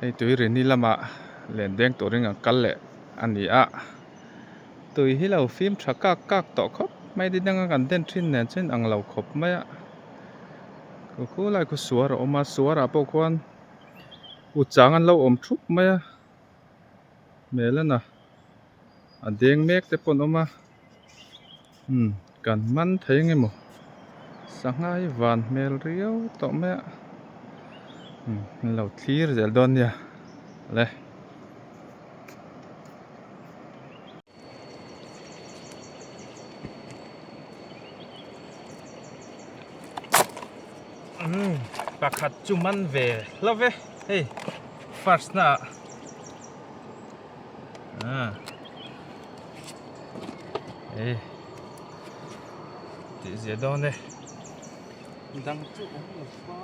Hei tui rini lamah len deng turin an kal leh a ni a, tui hi lo fim tha kak kak tawh khawp mai ni danga kan den thin nen chuan ang lo khawp mai a, khu khu lai khu suar a awm a, suar ah pawh khuan uchang an lo awm thup mai a, hmel a na a deng mek te pawh an awm a. Umm kan man thei ang emaw sangha hi van hmel riau tawh mai a umm an lo thlir zel dawn nia le. Umm pakhat chu man ve hlauh ve hei first na ah ah. Ei tih zia dawn e dang chu awm lo va.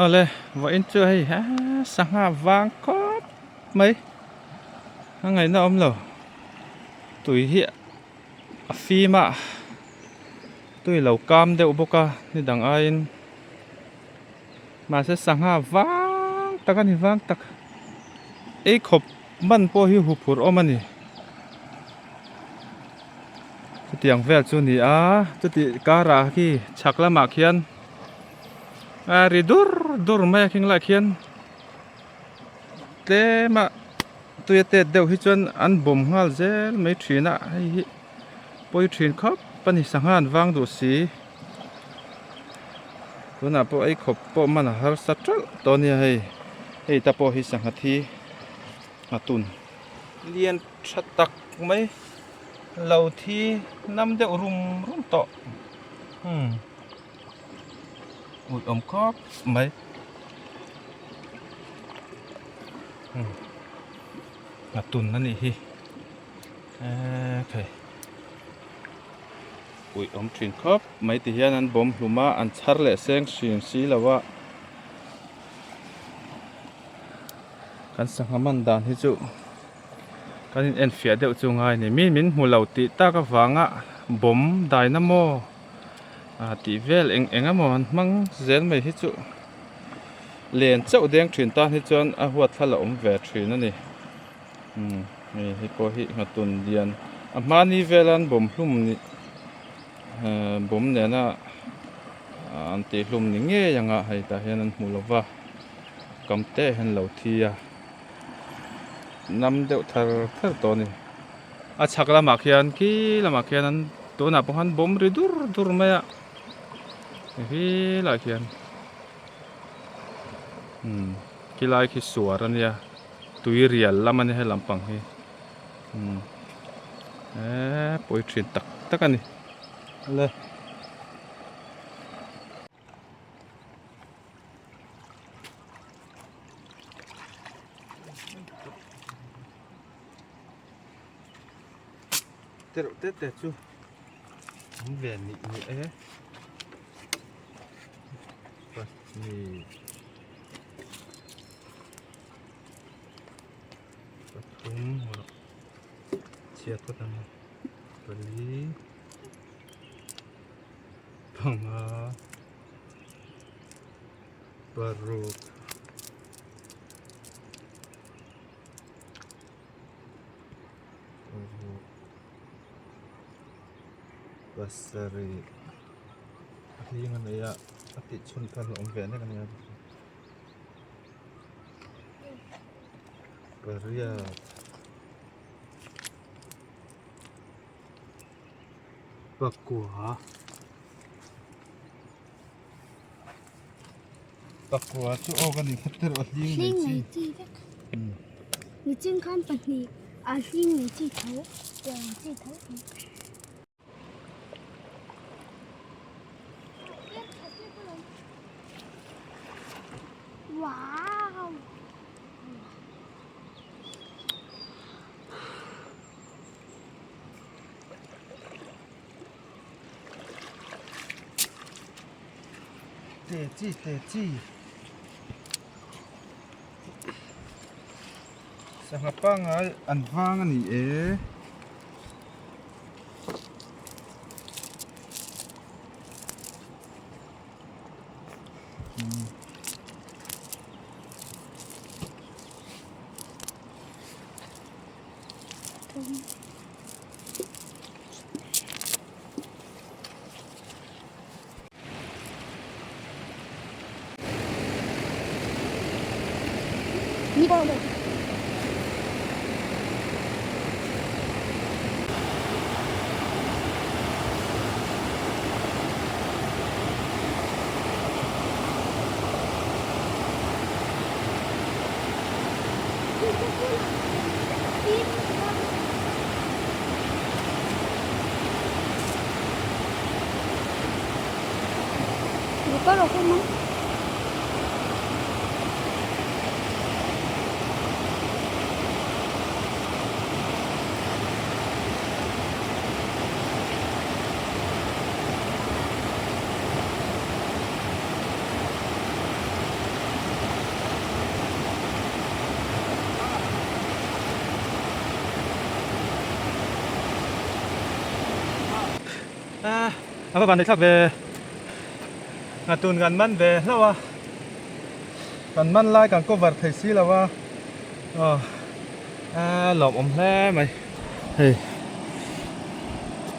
Awle vawiin chu hei aa sangha vang khawp mai a ngaihna awm lo tui hi a fim a tui lo kam deuh bawk a ni dang aiin mahse sangha vang tak a ni vang tak ei khawp man pawh hi huphurh awm a ni chutiang vel chu a ni a chuti karah khi chhak lamah khian. A ri dur dur mai a khing lai khian tlem a tui a tet deuh hi chuan an bawm nghal zel mai thin a hei hi pawi thin khawp a ni sangha an vang duh si tunah pawh ei khawp pawh man a harsa teuh tawh a nia hei hei ta pawh hi sangha thi a tun lian tha tak mai lo thi nam deuh rum rum tawh umm. Ui awm khawp mai a tun a nih hi eee thei ui awm thin khawp mai ti hian an bawm hlum a an chhar leh seng hrim si lo a kan sangha man dan hi chu kan in enfiah deuh chu ngai a ni mi min hmu lo tih tak avanga bawm dynamo. Ah tih vel eng eng emaw an hmang zel mai hi chu len chauh deng thin tan hi chuan a huat thla la awm ve thin a ni umm hei hei pawh hi nghatun lian a hmani vela an bawm hlum ni ehh bawm nena an tih hlum ni ngei anga hei tah hian an hmu lova kam te hian lo thi a nam deuh thar thar tawh a ni. A chhak lamah khian khi lamah khian an tunah pawh khan bawm ri dur dur mai a khi lai khian umm khi lai khi suar a nia tui rial lam a nia he lampang hi umm eee pawi thin tak tak a ni le. Te reuh te te chu awm ve nih ni e pahnih pathum chhiat phawt ang pali panga paruk. Pasarih a hling a nei a a tih chhun khan a awm ve nek a nia pariat pakua pakua chu aw ka ni khat erawh a hling nei chi vek nichin khan pahnih a hling nei chi tho tiang chi tho. Wow! Te chi te chi. Sangha pangngai an vang a ni e. A va van leh thlak ve Ngatun kan man ve hlauh a kan man lai kan cover thei si lo a aw a lawmawm hle mai hei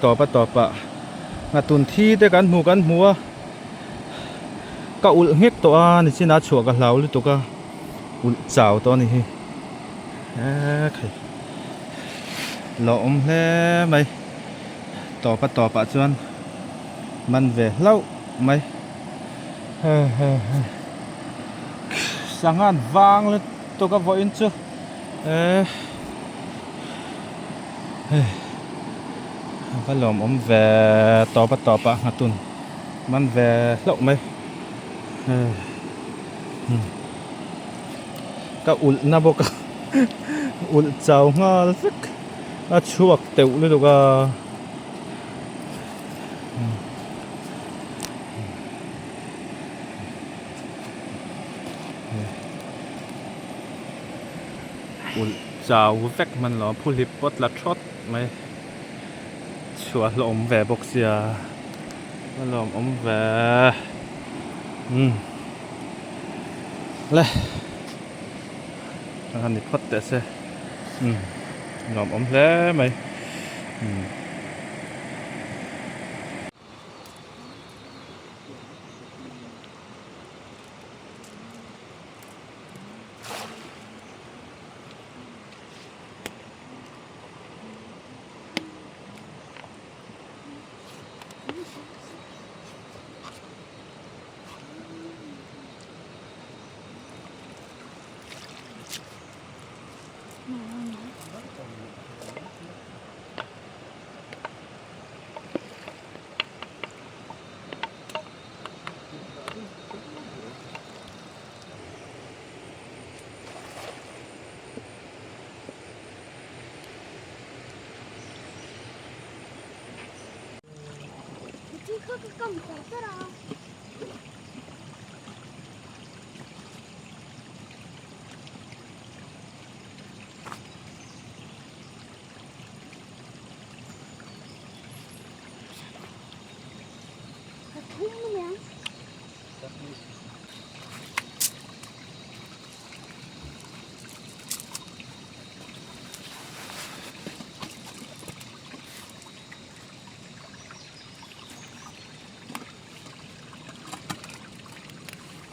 tawp a tawp ah Ngatun thi te kan hmu kan hmu a ka ulh nghek tawh a nichinah chhuah ka hlau lutuk a ulh chau tawh a ni hi ekhei lawmawm hle mai. Tawp a tawp ah chuan man ve hlauh mai sangha an vang lutuk a vawiin chu eh hei a va lawmawm ve tawp a tawp ah nghatun man ve hlauh mai ka ulh na bawk a ulh chau nghal vek. A chhuak teuh lutuk a. Ulh chau vek hman lo a phuhlip pawt tla thawt mai. Chhuah hlawm ve bawk sia a lawmawm ve. Umm le. A ni phawt teh se umm nuam awm hle mai umm.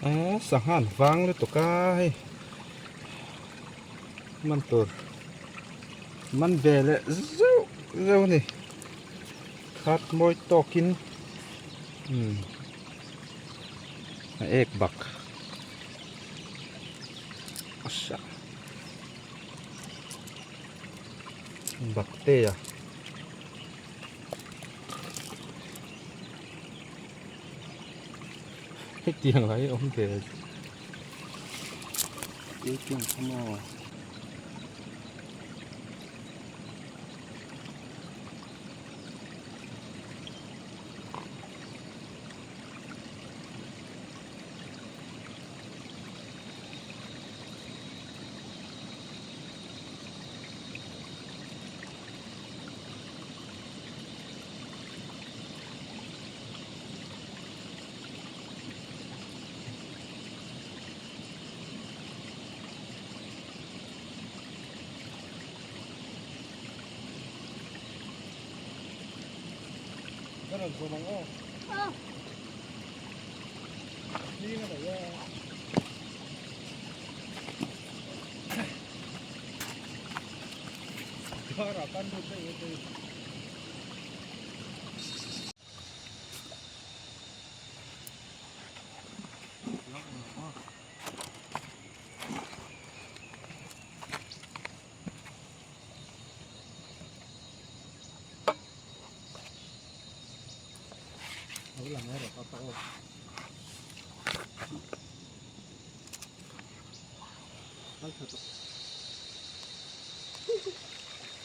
Eee sangha an vang lutuk a hei man tur man ve leh zeuh zeuh a ni khat mawi tawkin umm a ek bak asa bak te a. Hetiang lai awm ve Hetiang kha maw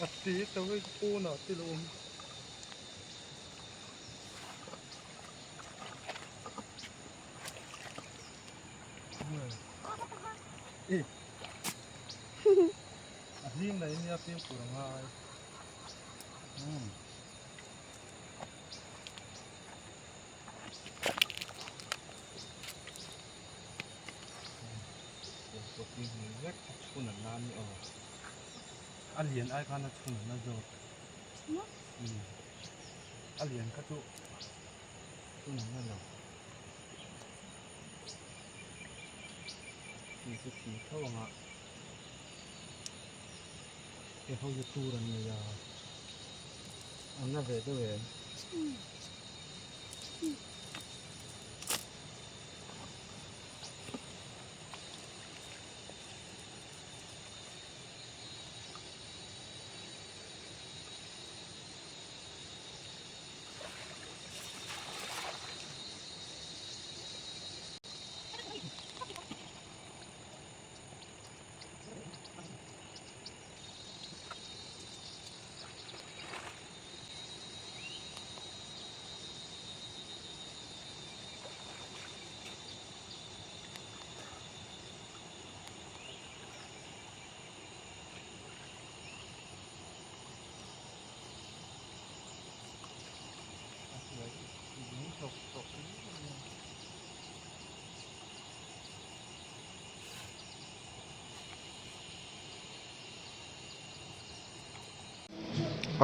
A ti ta vek pawnah te lo awm. A hlim mai nia fimkhur a ngai. A lian ai khan a chhun an la zawk a lian kha chu chhun an la lo tih chu thi tho ang a hei ho hi tur an nei a an la ve deuh em.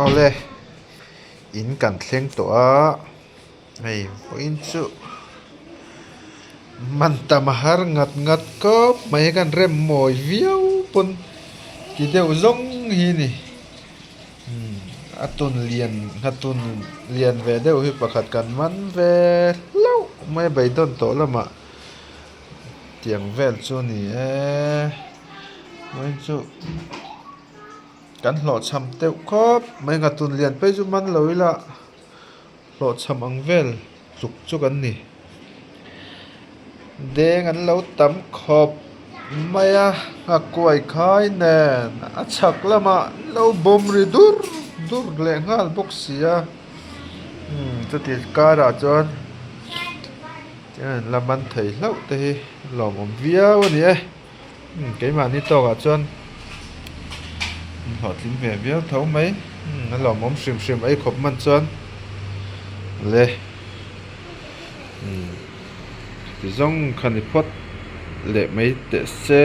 Awle in kan thleng tawh a hei vawiin chu man tam a har ngat ngat khawp mai kan rem mawi viau pawn ti deuh zawng hi a ni a tun lian a tun lian ve deuh hi pakhat kan man ve hlauh mai a beidawn tawh lamah tiang vel chu a ni e vawiin chu. Kan hlawhchham deuh khawp mai nghatun lian phei chu man lo ila hlawhchham ang vel tluk chu kan ni. Deng an lo tam khawp mai a nghakuai khai nen a chhak lamah lo bawm ri dur dur leh nghal bawk si a umm chuti karah chuan la man thei hlauh te hi lawmawm viau a ni e. Keimahni tawkah chuan an hlawhtling ve viau tho mai a lawmawm hrim hrim ei khawp man chuan le ti zawng kha ni phawt leh mai teh se.